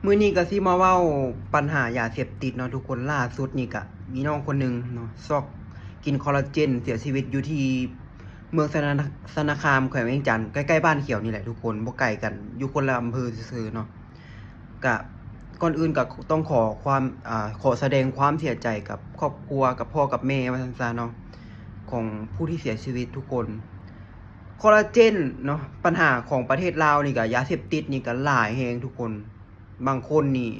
ມື້ນີ້ກໍຊິມາເວົ້າປັນຫາຢາເສບຕິດເນາະທຸກຄົນ. ລ່າສຸດນີ້ກະມີນ້ອງຄົນໜຶ່ງເນາະ ຊອກກິນຄໍລາເຈນເສຍຊີວິດຢູ່ທີ່ເມືອງຊະນະ ຊະນະຄາມ ແຂວງວຽງຈັນ ໃກ້ໆບ້ານຂຽວນີ້ແຫຼະທຸກຄົນ ບໍ່ໄກກັນ ຢູ່ຄົນລະອຳເພີຊື່ໆເນາະ. ກະກ່ອນອື່ນກໍຕ້ອງຂໍຄວາມ ອາ ຂໍສະແດງຄວາມເສຍໃຈກັບຄອບຄົວ ກັບພໍ່ກັບແມ່ວ່າຊັ້ນຊະເນາະ ຂອງຜູ້ທີ່ເສຍຊີວິດທຸກຄົນ. ຄໍລາເຈນເນາະ ບັນຫາຂອງປະເທດລາວນີ້ກະ ຢາເສບຕິດນີ້ກະຫຼາຍແຮງທຸກຄົນ. ບາງຄົນນີ້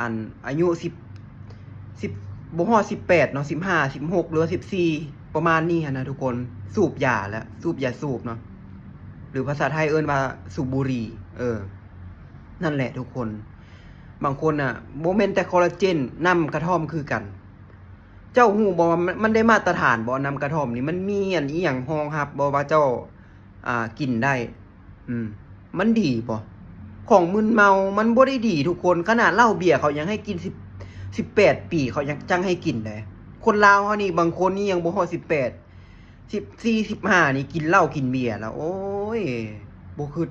ອັນ ອາຍຸສິບ ສິບ ບໍ່ຮອດສິບແປດເນາະ ສິບຫ້າ ສິບຫົກ ຫຼືວ່າສິບສີ່ ປະມານນີ້ຫັ້ນນະທຸກຄົນ ສູບຢາແລ້ວ ສູບຢາສູບເນາະ ຫຼືພາສາໄທເອີ້ນວ່າສູບບຸຫຼີ່ ເອີ ນັ້ນແຫຼະທຸກຄົນ. ບາງຄົນນະ ບໍ່ແມ່ນແຕ່ຄໍລາເຈນ ນ້ຳກະທ່ອມຄືກັນ. ເຈົ້າຮູ້ບໍ່ວ່າມັນ ມັນໄດ້ມາດຕະຖານບໍ່? ນ້ຳກະທ່ອມນີ້ ມັນມີອັນອີ່ຫຍັງຮອງຮັບບໍ່ວ່າເຈົ້າ ອ່າ ກິນໄດ້? ອືມ ມັນດີບໍ່? ຂອງມຶນເມົາມັນບໍ່ໄດ້ດີທຸກຄົນ. ຂະໜາດເຫຼົ້າເບຍເຂົາຍັງໃຫ້ກິນສິບ ສິບແປດປີ ເຂົາຍັງຈັ່ງໃຫ້ກິນເດ້. ຄົນລາວເຮົານີ້ ບາງຄົນນີ້ຍັງບໍ່ຮອດສິບແປດ ສິບສີ່ ສິບຫ້າ ນີ້ກິນເຫຼົ້າກິນເບຍແລ້ວ. ໂອ້ຍ ບໍ່ຄິດ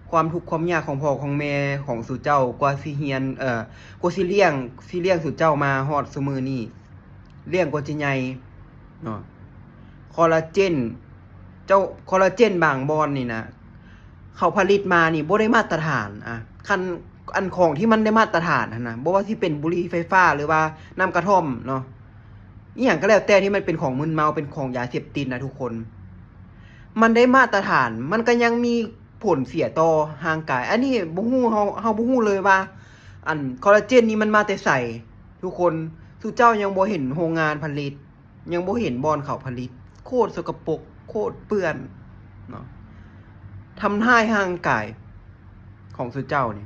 ຄວາມທຸກຄວາມຍາກຂອງພໍ່ຂອງແມ່ຂອງສູ່ເຈົ້າ ກວ່າຊິຮຽນ ເອີ ກວ່າຊິລ້ຽງ ຊິລ້ຽງສູ່ເຈົ້າມາຮອດຊຸມື້ນີ້ ລ້ຽງກວ່າຊິໃຫຍ່ເນາະ. ຄໍລາເຈນ ເຈົ້າ ຄໍລາເຈນບາງບ່ອນນີ້ນະ ເຂົາຜະລິດມານີ້ບໍ່ໄດ້ມາດຕະຖານ. ອາ ຄັນ ອັນຂອງທີ່ມັນໄດ້ມາດຕະຖານຫັ້ນນະ ບໍ່ວ່າຊິເປັນບຸຫຼີ່ໄຟຟ້າ ຫຼືວ່ານ້ຳກະທ່ອມເນາະ ອີ່ຫຍັງກໍແລ້ວແຕ່ທີ່ມັນເປັນຂອງມຶນເມົາ ເປັນຂອງຢາເສບຕິດນະທຸກຄົນ ມັນໄດ້ມາດຕະຖານ ມັນກໍຍັງມີຜົນເສຍຕໍ່ຮ່າງກາຍ. ອັນນີ້ບໍ່ຮູ້ ເຮົາ ເຮົາບໍ່ຮູ້ເລີຍວ່າ ອັນຄໍລາເຈນນີ້ມັນມາແຕ່ໃສທຸກຄົນ. ສູ່ເຈົ້າຍັງບໍ່ເຫັນໂຮງງານຜະລິດ ຍັງບໍ່ເຫັນບ່ອນເຂົາຜະລິດ ໂຄດສົກກະປົກ ໂຄດເປື້ອນເນາະ ທຳຮ້າຍຮ່າງກາຍຂອງສູ່ເຈົ້ານີ້.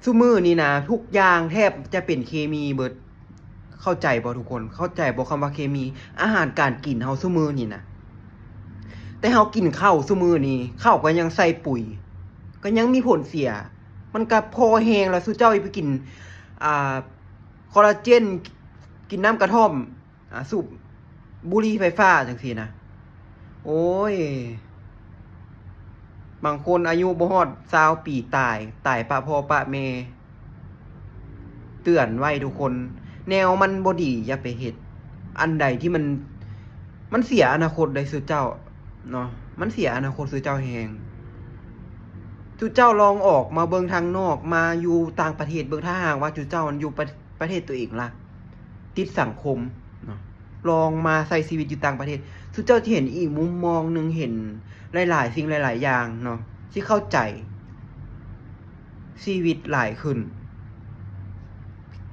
ຊຸມື້ນີ້ນະ ທຸກຢ່າງແທບຈະເປັນເຄມີເບິດ. ເຂົ້າໃຈບໍ່ທຸກຄົນ? ເຂົ້າໃຈບໍ່ຄຳວ່າເຄມີ? ອາຫານການກິນເຮົາຊຸມື້ນີ້ນະ ແຕ່ເຮົາກິນເຂົ້າຊຸມື້ນີ້ ເຂົ້າກໍຍັງໃສ່ປຸຍ ກໍຍັງມີຜົນເສຍ. ມັນກໍພໍແຮງແລ້ວ ສູ່ເຈົ້າໄປກິນ ອ່າ ຄໍລາເຈນ ກິນນ້ຳກະທ່ອມ ອາ ສູບບຸຫຼີ່ໄຟຟ້າຈັ່ງຊີ້ນະ. ໂອ້ຍ ບາງຄົນອາຍຸບໍ່ຮອດຊາວປີຕາຍ ຕາຍປະພໍ່ປະແມ່. ເຕືອນໄວ້ທຸກຄົນ ແນວມັນບໍ່ດີຢ່າໄປເຮັດ. ອັນໃດທີ່ມັນ ມັນເສຍອະນາຄົດໄດ໋ສູ່ເຈົ້າເນາະ ມັນເສຍອະນາຄົດສູ່ເຈົ້າແຮງ. ສູ່ເຈົ້າລອງອອກມາເບິ່ງທາງນອກ ມາຢູ່ຕ່າງປະເທດເບິ່ງ ຖ້າຫາກວ່າສູ່ເຈົ້າຢູ່ປະ ປະເທດຕົວເອງລະ ຕິດສັງຄົມເນາະ ລອງມາໃຊ້ຊີວິດຢູ່ຕ່າງປະເທດ ສູ່ເຈົ້າຈະເຫັນອີກມຸມມອງໜຶ່ງ ເຫັນຫຼາຍໆສິ່ງຫຼາຍໆຢ່າງເນາະ ຊິເຂົ້າໃຈຊີວິດຫຼາຍຂຶ້ນ.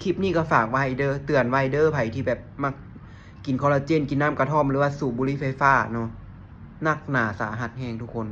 ຄລິບນີ້ກໍຝາກໄວ້ເດີ ເຕືອນໄວ້ເດີ ໃຜທີ່ແບບມັກກິນຄໍລາເຈນ ກິນນ້ຳກະທ່ອມ ຫຼືວ່າສູບບຸຫຼີ່ໄຟຟ້າເນາະ ໜັກໜາສາຫັດແຮງທຸກຄົນ.